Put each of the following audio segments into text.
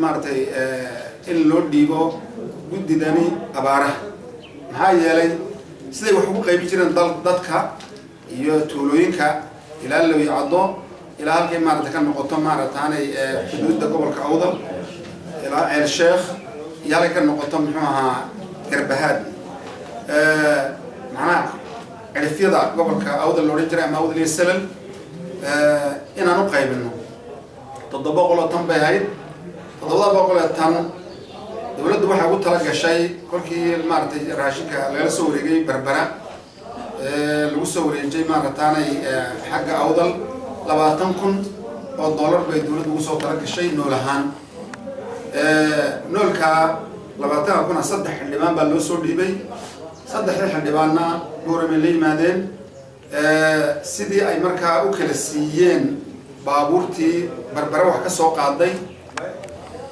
Maaragtay, in loo dhiibo guddidani abaaraha, maxaa yeelay siday wax ugu qaybin jireen dadka iyo tuulooyinka ilaa Lowyacaddo, ilaa halkay maarata ka noqoto maarataanay xuduudda gobolka Awdal, ilaa Ceel Sheekh, iyo halkay ka noqoto, muxuu ahaa, Garbahaad, macnaha cirifyada gobolka Awdal la odhan jiray ama Awdal iyo Selal, inaan u qaybino 700 tan bay ahayd. 700 tan dowladdu waxay ugu tala gashay kolkii maaragtay raashinka lagala soo wareegay Berbera, lagu soo wareejay maarataanay xagga Awdal, 20,000 oo dollar bay dowladdu ugu soo tala gashay nool ahaan. Noolkaa 20,000 saddex xildhibaan baa loo soo dhiibay. Saddexdii xildhibaanna Booramay la yimaadeen. Sidii ay markaa u kala siiyeen baabuurtii Barbare wax ka soo qaaday,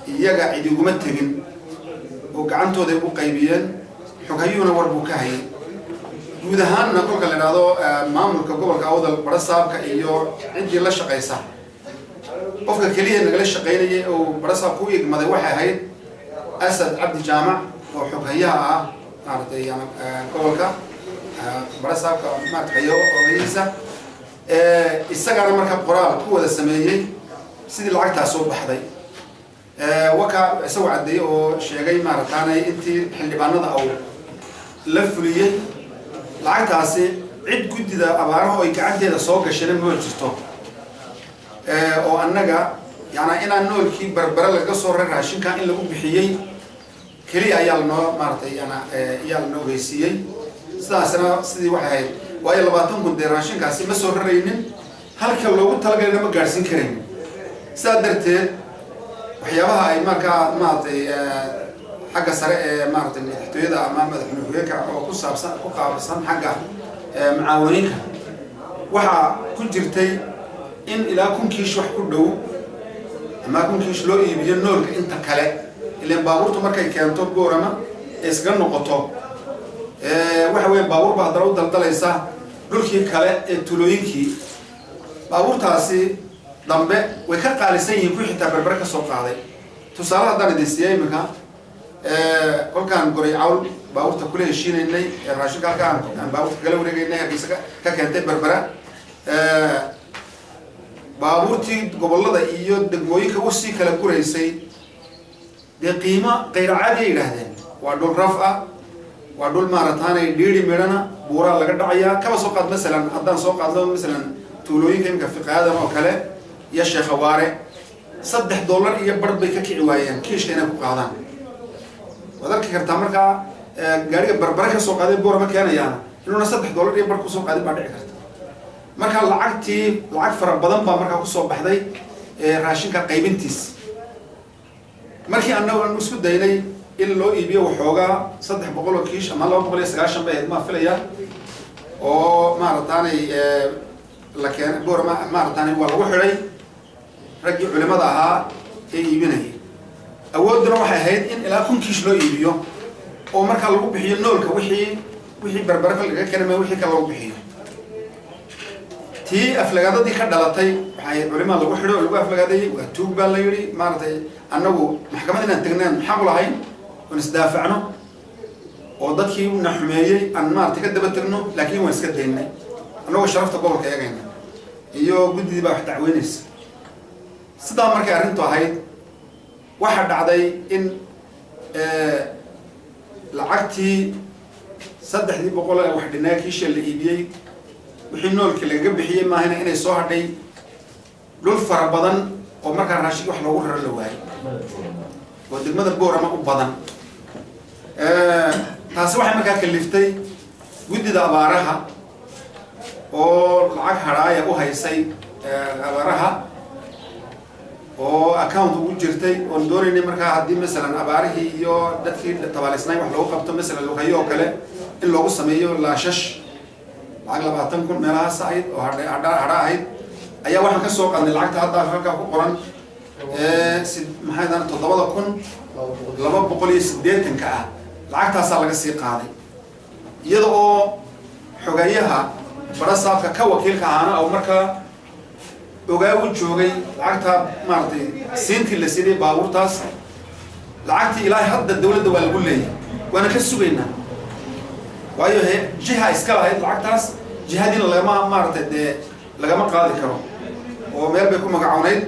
iyaga cid iguma tegin oo gacantooday ugu qaybiyeen. Xoghayuhuna war buu ka hayay. Guud ahaanna kolka la idhaahdo maamulka gobolka Awdal, barasaabka iyo ciddii la shaqaysa, qofka keliya nagala shaqaynayay oo barasaabka u igmaday waxay ahayd Asad Cabdi Jaamac oo xoghayaha ah, maaragtay, yani gobolka barasaabka, maarata, hayo ogayihiisa. Isagana marka qoraal ku wada sameeyey sidii lacagtaas soo baxday, waka isagoo caddeeyey oo sheegay maarataanay intii xildhibaanada uu la fuliyey lacagtaasi. Cid guddida abaaraha ay gacanteeda soo gashayna ma jirto, oo annaga yaana inaan noolkii Barbare laga soo rar raashinka in lagu bixiyey keliya ayaa lanoo maaratay yana ayaa lanoo ogeysiiyey. Sidaasna sidii waxay ahayd, waayo 20,000 dee raashinkaasi ma soo raraynin, halka loogu talagalayna ma gaadhsiin karayn. Sidaa darteed waxyaabaha ay markaa maaragtay xagga sare ee maaragtay madaxtooyada ama madaxweyne ku-xigeenka oo ku saabsan, ku qaabilsan xagga mucaawinooyinka, waxaa ku jirtay in ilaa 1000 kiish wax ku dhow ama 1000 kiish loo iibiyo noolka inta kale. Ileen baabuurtu markay keento Boorama ee iskaga noqoto, waxa weya baabuur baa haddana u daldalaysa dhulkii kale ee tuulooyinkii. Baabuurtaasi dambe way ka qaalisan yihiin kuwii xitaa Berbere ka soo qaaday. Tusaale haddaan idin siiya, iminka kolkaan Goray Cawl baabuurta kula heshiinaynay ee raashinka halka aan baabuurta kala wareegaynay, Hargeysa ka keentay Berbera, baabuurtii gobollada iyo degmooyinka usii kala guraysay dee qiimo kayr caadi ay yidhaahdeen. Waa dhul raf ah, waa dhul maarataanay dhiiri midhana, buuraa laga dhacayaa. Kaba soo qaad masalan, haddaan soo qaadno masalan tuulooyinka iminka Fiqaadan oo kale iyo Sheekhawaare, $3 iyo bar bay ka kici waayeen kiishka inay ku qaadaan. Waad arki kartaa markaa gaariga Barbare ka soo qaaday Boorama keenayaana inuuna $3 iyo bar kusoo qaadin baa dhici karta. Marka lacagtii lacag fara badan baa markaa kusoo baxday raashinka qaybintiis. Markii annagu aan isku daynay in loo iibiyo waxoogaa 300 oo kiish ama 290 bay ahayd maa filaya oo maarataanay la keenay Boorama, maarataanay waa lagu xidhay raggii culimada ahaa ee iibinayay. Awoodduna waxay ahayd in ilaa 1000 kiish loo iibiyo oo markaa lagu bixiyo noolka wixii Berbere laga keenay, wixii kale lagu bixiyo. Tii aflagaadadii ka dhalatay waxay culimada lagu xidho oo lagu aflagaadayey, waa tuug baa la yidhi. Maaragtay, annagu maxkamad inaan tagnaan xaq u lahayn oon isdaafacno oo dadkii na xumeeyey aan maaragtay ka daba tegno, laakiin waan iska daynay annagoo sharafta gobolka eegayna iyo guddidii baa wax dacweynaysa. Sidaa markay arrintu ahayd, waxaa dhacday in lacagtii 300 ee wax dhinaa kiisha la iibiyey, wixii noolkii lagaga bixiyey maahina, inay soo hadhay dhul fara badan oo markaa raashinka wax loogu raro la waayay oo degmada Boorama u badan. Taasi waxay markaa kaliftay guddida abaaraha oo lacag hadhaaya u haysay abaaraha oo account ugu jirtay, oon doonaynay markaa haddii masalan abaarihii iyo dadkii tabaalisnay wax loogu qabto, masalan Luqayo oo kale in loogu sameeyo laashash, lacag 20,000 meelahaas ahayd oo hadha hadha hadha ahayd ayaa waxaan ka soo qaadnay lacagta hadda halkaa ku qoran, si maxay daan 7,280-ka ah. Lacagtaasaa laga sii qaaday iyada oo xogayaha barasaabka ka wakiilka ahaana oo markaa Ogaa u joogay lacagtaa maaragtay siintii la siinay baabuurtaas. Lacagtii ilaa hadda dawladda waa lagu leeyahay, waana ka sugaynaa, waayo he jiha iska lahayd lacagtaas. Jihadiina lagama maaragtay dee lagama qaadi karo oo meel bay ku magacoonayd.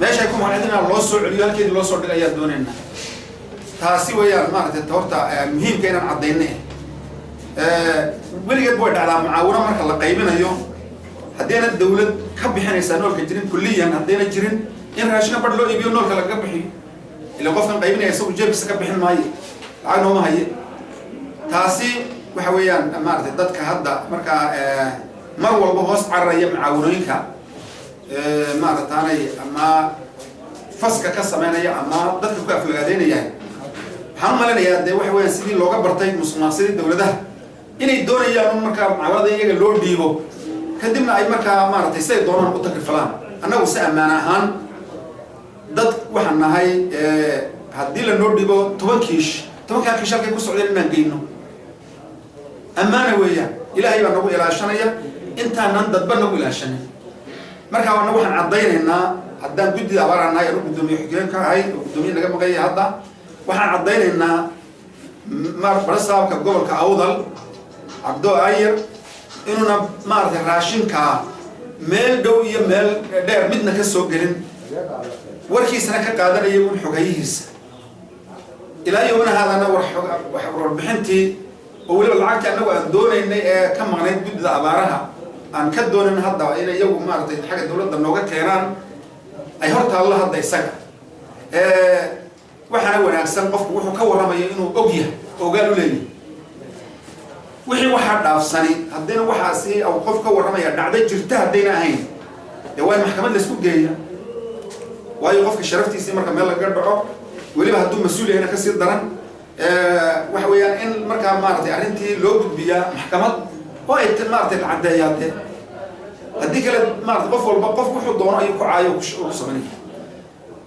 Meeshay ku magacnayd inaan loo soo celiyo, halkeedii loo soo dhigay ayaan doonaynaa. Taasi weeyaan maaragtay horta muhiimka inaan caddayne. Weligeed way dhacdaa mucaawino marka la qaybinayo, haddayna dawlad ka bixinaysaa noolka jirin kulliyan, haddayna jirin in raashina badh loo iibiyo, noolka lagaga bixiyo. Ila qofkan qaybinaya isagu jeebkiisa ka bixin maayo, lacag nooma haye. Taasi waxa weeyaan maaragtay dadka hadda markaa mar walba hoos cararaya mucaawinooyinka maaragtaanay ama faska ka sameynaya ama dadka ku aflagaadeynaya, waxaan u malaynayaa dee waxa weeyaan sidii looga bartay musuqmaasuqyadii dawladaha inay doonayaan un markaa mucaawanada iyaga loo dhiibo, kadibna ay markaa maaragtay siday doonaan u takrifalaan. Annagu si ammaan ahaan dad waxaan nahay, haddii lanoo dhiibo 10 kiish, 10-kaa kiish halkay ku socdeen inaan geyno ammaana weeyaan. Ilaahay baa nagu ilaashanaya intaanan dadba nagu ilaashanin. Marka anagu waxaan caddaynaynaa, haddaan guddida abaaraan nahay, anu guddoomiye xigeen ka ahay oo guddoomiye naga maqanyay hadda, waxaan caddaynaynaa barasaabka gobolka Awdal Cabdo Ayar inuuna maaragtay raashinkaa meel dhow iyo meel dheer midna ka soo gelin, warkiisana ka qaadanaya un xoghayihiisa. Ilaa yowmana haadana warbixintii oo weliba lacagtii annagu aan doonaynay ee ka maqnayd guddida abaaraha aan ka doonayn hadda inay iyagu maaragtay xagga dawladda nooga keenaan ay hor taallo hadda isaga. Waxaana wanaagsan qofku wuxuu ka warramayo inuu og yahay, ogaal u leeyahay. Wixii waxaa dhaafsani haddayna waxaasi qof ka warramaya dhacda jirta haddayna ahayn, dee waa in maxkamad laisku geeya. Waayo qofka sharaftiisii marka meel lagaga dhaco, weliba hadduu mas-uul yahayna kasii daran. Waxa weeyaan in markaa maaragtay arrintii loo gudbiyaa maxkamad oo ay maaragtay la caddeeyaa. Dee haddii kale maarata qof walba qof wuxuu doono ayuu ku caayo ku samaynaya.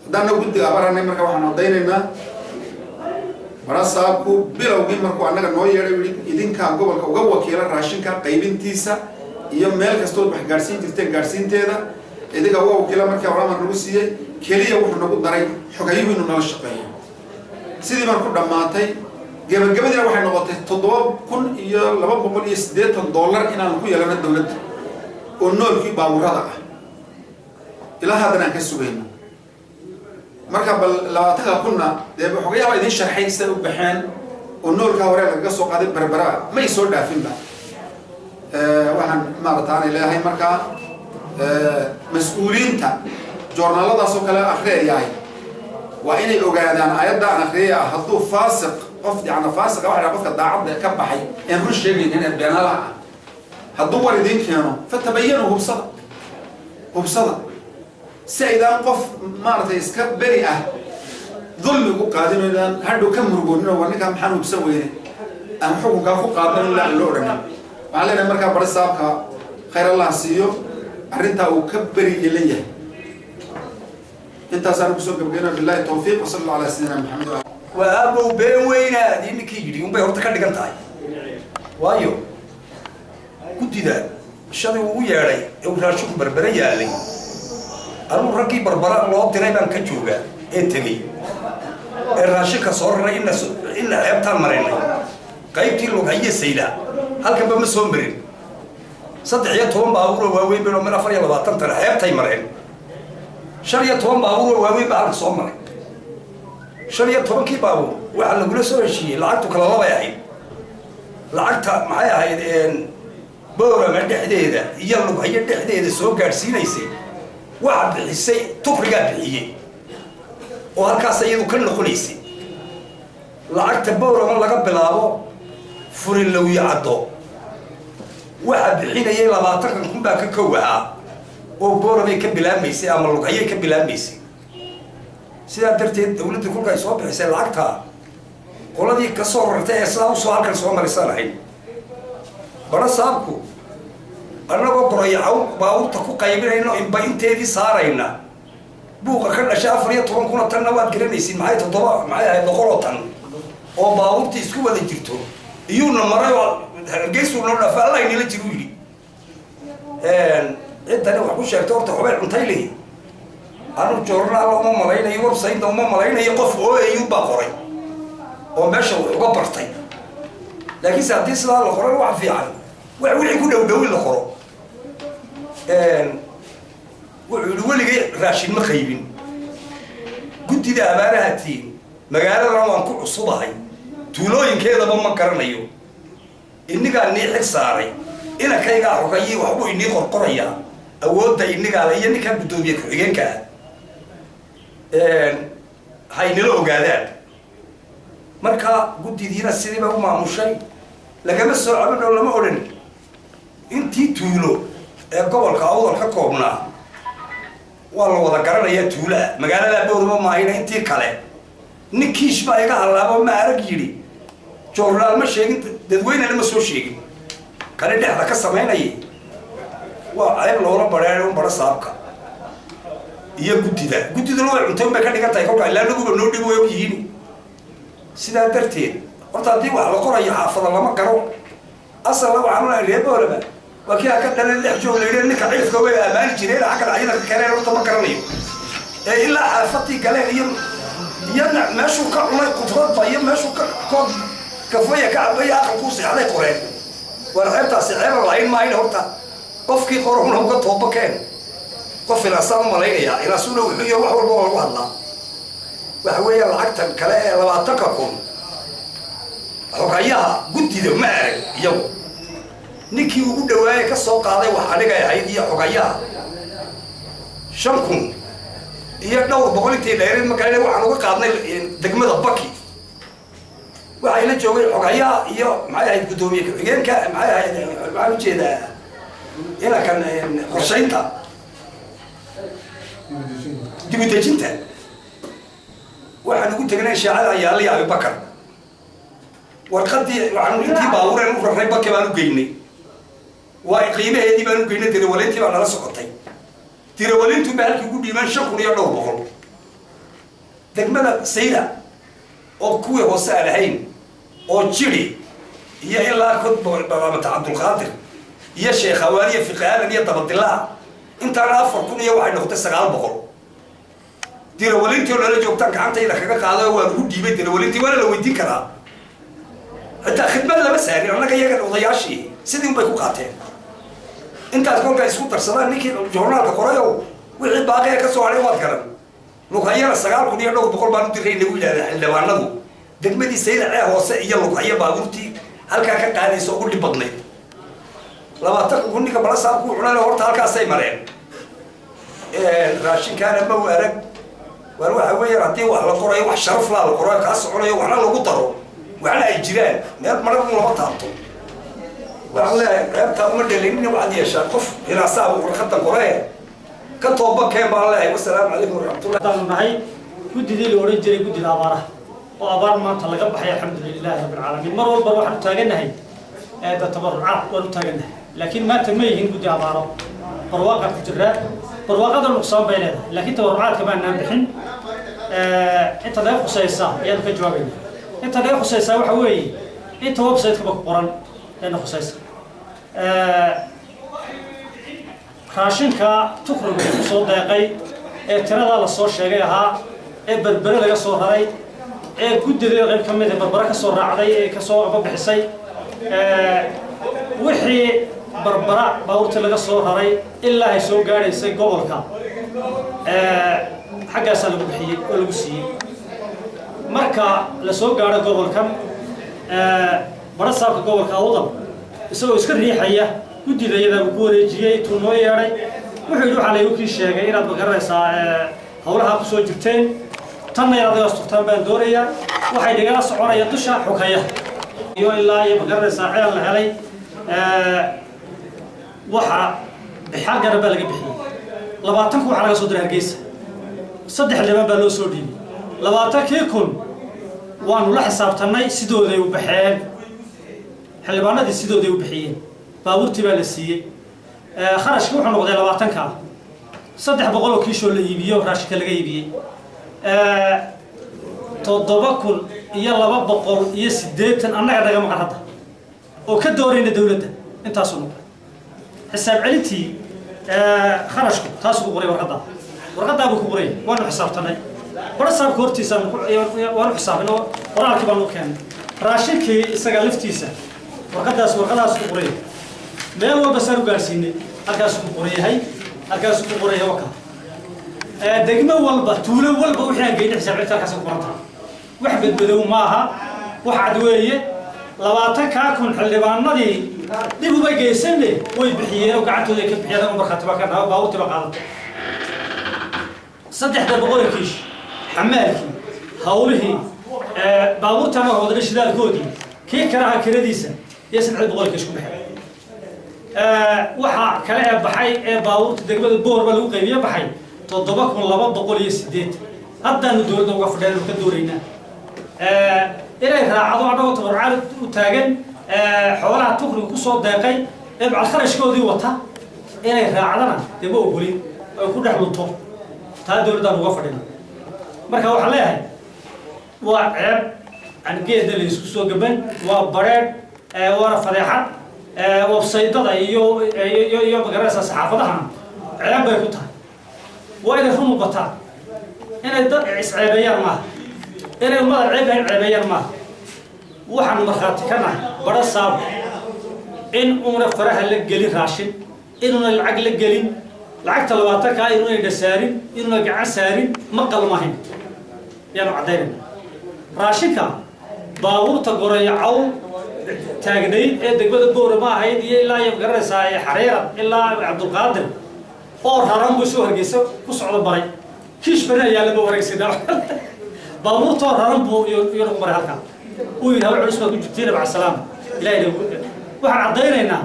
Haddaana guddiga abaranay, marka waxaan caddaynaynaa barasaabku bilowgii markuu annaga noo yeedhay, yii idinkaa gobolka uga wakiila raashinka qaybintiisa iyo meel kastood wax gaadhsiin jirteen gaadhsiinteeda idinkaa uga wakiila. Markii horaamar nagu siiyey keliya wuxuu nagu daray xogayuhu inuu nala shaqeeyo. Sidii baan ku dhammaatay. Gebagabadiina waxay noqotay $7,280 inaan ku yeelano dawladda oo noolkii baaburada ah, ilaa haddana aan ka sugayno. Marka bal 20-ka kunna dee xogayaha baa idiin sharxay siday u baxeen oo noolkaa hore lagaga soo qaaday Berberaa may soo dhaafinba. Waxaan maarataanay leeyahay markaa mas-uuliyiinta joornaaladaas oo kale akriyayahay waa inay ogaadaan aayadda aan akriyaya ah, hadduu faasiq qof, yani faasiqa waxa qofka daacadda ka baxay een run sheegaynin ee beenaalaha ah, hadduu war idiin keeno, fatabayanuu, hubsada, hubsada, si aydaan qof maaragtay iska beri ah dulmi ugu qaadin o idaan hadhow ka murugoonin oo war ninkaa maxaan hubsan weyne aan xukunkaa ku qaadnan ilaa aan loo odhanin. Waxaan leenahay markaa barisaabka khayr Allah siiyo arrintaa uu ka beri yeelan yahay. Intaasaan kusoo gabageyna. Billahi tawfiiq, wa sala allah ala sayidina Maxamed. Waa aabow been weynaadii ninkii yidhi unbay horta ka dhigan tahay. Waayo guddida shalay uu u yeedhay ee uu raashinku Berbere yaalay, anuu raggii Barbara loo diray baan ka joogaa ee tegey ee raashinka soo raray. Ina ina xeebtaan maraynay qaybtii Lughaye Sayla, halkanba ma soo marin. 13 baabuuroo waaweyn bayno meel 24 tana xeebtay mareen. 15 baabuuroo waaweyn baa halka soo maray. 15-kii baabuur waxaa lagula soo heshiiyey lacagtu kala labay ahayd. Lacagta maxay ahayd Boorama dhexdeeda iyo Lughayo dhexdeeda soo gaadhsiinaysay waxa bixisay Tukrigaa bixiyey oo halkaas iyadu ka noqonaysay. Lacagta Boorama laga bilaabo Furinlowyo Caddo waxa bixinayay 20-kan kun baa ka kow ahaa oo Booramay ka bilaabmaysay ama Lughayay ka bilaabmaysay. Sidaa darteed dawladda kolka ay soo bixisay lacagtaa, qoladii ka soo rartay ee sidaa usoo halkan soo marisaan ahayd. Bara saabku annagoo goroyacaw baabuurta ku qaybinayno inba inteedii saarayna, buuqa ka dhashay 14,000 oo tanna waad garanaysiin. Maxay toddoba maxay ahayd 100 oo tan oo baabuurtii isku wada jirto iyuuna maray oo Hargeysuu noo dhaafa. Allah inila jiru yidhi. Ciddani wax ku sheegto horta xubay cuntay lihi. Anu joornaal uma malaynayo, website-na uma malaynayo. Qof ooyayuu baa qoray oo meesha wax uga bartay. Laakiinse haddii sidaa la qorana, wax fiican wax wixii ku dhowdhowin la qoro. Wuxuu yihi: "Weligay raashin ma qaybin, guddida abaaraha tiin, magaaladana waan ku cusubahay, tuulooyinkeedaba ma garanayo. Innigaa nii xil saaray, inankaygaa xogayii waxbuu inii qorqorayaa, awoodda innigaale iyo ninkaa guddoomiye ku-xigeenka ah haynala ogaadaan." Marka guddidiina sidiiba u maamushay, lagama soo cabin oo lama odhan. Intii tuulo ee gobolka Awdal ka koobnaa waa la wada garanayaa. Tuulaha magaalada Boorama maahina, intii kale nin kiish baa iga hallaabo ma arag yidhi. Joornaal ma sheegin, dadweynena ma soo sheegin. Kani dhexda ka samaynayay waa ceeb loola badheeray un baro saabka iyo guddida. Guddiduna way cuntay bay ka dhigan tahay kolkaa, ilaa naguba noo dhib way og yihiin. Sidaa darteed horta haddii wax la qorayo, xaafada lama garo. Asalna waxaan unahay reer Boorama. Waa kii ka dhalan lix joog la yidhi, ninka cilifka way ammaani jireen, xaggan ciidanka keeneen. Horta ma garanayo ee ilaa xaafadii galeen iyo meeshuu ka cunay khudradba iyo meeshuu ka koob kafaya ka cabaya, aqalkuu seexday qoreen. Waar ceebtaasi ceeban lahayn maayn. Horta qofkii qorowna uga tooba keen. Qof inaasaan u malaynayaa, inaasuna wuxuu iyo wax walba waa lagu hadlaa. Waxa weeyaan lacagtan kale ee 20,000, xogayaha guddida ma arag iyagu. Ninkii ugu dhawaayay ka soo qaaday wax anigay ahayd iyo xogayaha, 5,000 iyo dhowr boqol intay dheereen ma garan. Waxaan uga qaadnay degmada Baki. Waxaa ila joogay xogayaha iyo, maxay ahayd, guddoomiye ku-xigeenka, maxay ahayd, maxaan ujeedaa, inankan qorshaynta dibudejinta. Waxaan ugu tegnay shaacada ayaali Abibakar. Warqadii waxaan intii baabuureen u rarray Baki baan u geynay, waa qiimaheedii baan u geynay. Dirawalintii baa nala socotay. Dirawalintu ba halkii ugu dhiibaan 5,000 iyo dhowr boqol. Degmada Sayda oo kuwii hoose aan ahayn oo jiri iyo ilaa kod babaamata Cabdulqaadir iyo Sheekh Awaal iyo Fiqaadan iyo Dabadilaa, intaana 4,000 iyo waxay noqotay 900. Dirawalintii oo nala joogtaan gacantayda kaga qaaday oo waan ugu dhiibay dirawalintii, waana la weydiin karaa. Xitaa khidmad lama saarin annaga iyaga odayaashii, sidii un bay ku qaateen. Intaas kolkaa isku darsadaan, ninkii joornaalka qorayow, wixii baaqiya ka soo hadhay waad garan. Lughayana 9,000 iyo dhowr boqol baan u diray nagu yidhahdeen xildhibaanadu. Degmadii Saydacee hoose iyo Lughayo baabuurtii halkaa ka qaadaysa ugu dhib badnayd. 20,000 ninka balasaabkuu cunale horta halkaasay mareen. Raashinkaana ma u arag. Waar waxa weeyaan, haddii wax la qorayo, wax sharaf laa la qorayo, kaa soconayo, waxna lagu daro, waxna ay jiraan, meel maran lama taabto. Waxaan leeyahay ceebtaa uma dhalinin. Waxaad yeeshaan qof hinaasaa warqadan qoree ka tooba keen baan leeyahay. Wasalaamu calaykum waraxmatullah. Haddaanu nahay guddidii la odhan jiray guddida abaaraha oo abaar maanta laga baxay, alxamdu lilaahi rabbi alcaalamiin. Mar walba waxaan u taagannahay da tabarucaad waan u taagannahay, laakiin maanta ma yihin guddi abaaro. Barwaaqaan ku jiraa, barwaaqada nuqsaan bay leedahay, laakiin tabarucaadka maanaan bixin. Inta naga khusaysa ayaanu ka jawaabayna. Inta naga khusaysaa waxa weeye inta website-kaba ku qoran ee na khusaysa. Raashinka Tukriga uu soo deeqay ee tiradaa la soo sheegay ahaa ee Berbere laga soo raray ee guddida qayb ka mid ah Barbare ka soo raacday ee kasoo bixisay, wixii Barbara baabuurtii laga soo raray ilaa ay soo gaadhaysay gobolka, xaggaasaa lagu bixiyey oo lagu siiyey. Marka la soo gaadho gobolkan, barasaabka gobolka Awdal isagoo iska riixaya guddida iyadaa buu ku wareejiyey. Intuu noo yeedhay wuxuu yidhi: "Waxaa laygu kii sheegay inaad magaranaysaa hawlaha kusoo jirteen, tanna inaad iga asturtaan baan doonayaa." Waxay nagala soconaya dusha xukaya iyo ilaa iyo magaranaysaa ceel la helay. Waxa xaggana baa laga bixiyey 20,000. Waxaa laga soo diray Hargeysa, saddex liban baa loo soo dhiibay. 20,000 waanu la xisaabtanay, sidooday u baxeen. Xildhibaanadii sidooday u bixiyeen, baabuurtii baa la siiyey. Kharashkii wuxuu noqday 20-kaa 300 oo kiishoo la iibiyo, raashinka laga iibiyey 7,280. Annaga naga maqan hadda oo ka doorayna dawladda intaasuu noqday. Xisaab celintii Kharashku taas ku qoray warqadda, warqaddaa buu ku qoray. Waanu xisaabtanay, barasaabka hortiisa waanu xisaabinay oo qoraalkii baan u keenay. Raashinkii isaga laftiisa warqadaas, warqadaas ku qoray. Meel walba saan u gaarsiinay, halkaas ku qoran yahay, halkaas ku qoran yahay. Waka degmo walba, tuulo walba wixii aan geynay xisaab celinta halkaas ku qoran tahay. Wax badbadow maaha, wax cad weeye. 20,000 xildhibaanadii dib uma geysanne, way bixiyeen oo gacantooda ay ka bixiyeen oo markhaati baa ka dhawa. Baabuurtii baa qaadatay 300 kiish, xamaalkii, hawlihii baabuurta ama wadana, shidaalkoodii, kii karaha kiradiisa iyo 300 kiish ku baxay. Waxaa kale ee baxay ee baabuurta degmada Boorba lagu qaybiye baxay 7280. Haddaanu dowladda uga fadhiyaan ka doonaynaa inay raacdo annagoo tabarucaad u taagan, xoolaha tukriga kusoo deeqay ee macal kharashkoodii wata inay raacdana dee ma ogolin ay ku dhex lunto. Taa dowladdaan uga fadhina. Marka waxaan leeyahay, waa ceeb aan geedna la isku soo gaban, waa bareedh, waana fadeexad. Websaydada iyo magaranaysa saxaafadahana ceeb bay ku tahay. Waa inay run u bataan, inay dad isceebeeyaan maaha, inay ummada ceeb ahayn ceebeeyaan maaha. Waxaan markhaati ka nahay bara saabo in uuna faraha la gelin raashin, inuuna lacag la gelin, lacagta 20-kaa inuuna indha saarin, inuuna gacan saarin, ma qalmahayn yaanu caddaynayna. Raashinka baabuurta goreeyo cawl taagnayd ee degmada Boora ma ahayd iyo ilaa iyo magaranaysaa Xareerad ilaa Cabdulqaadir oo raran buu soo Hargeysa ku socdo baray. Kiish bani ayaa lama wareegsanaa, baabuurtoo raran buu iyo nagu maray halkaa. Uu yidhi hawl culus baad ku jirtiin, macasalaam ilahay. Waxaan caddaynaynaa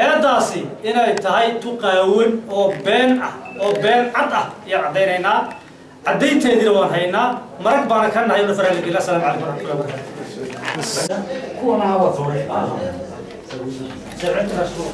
eedaasi inay tahay tuqaawan oo been ah oo been cad ah ayaan caddaynaynaa. Caddaynteediina waan haynaa, marag baana ka nahay. Una faraha lageli. Asalamu calaykum waraxmatullahi wabarakatu. Kuwana hawa tuuray. Sabcinta raashinka.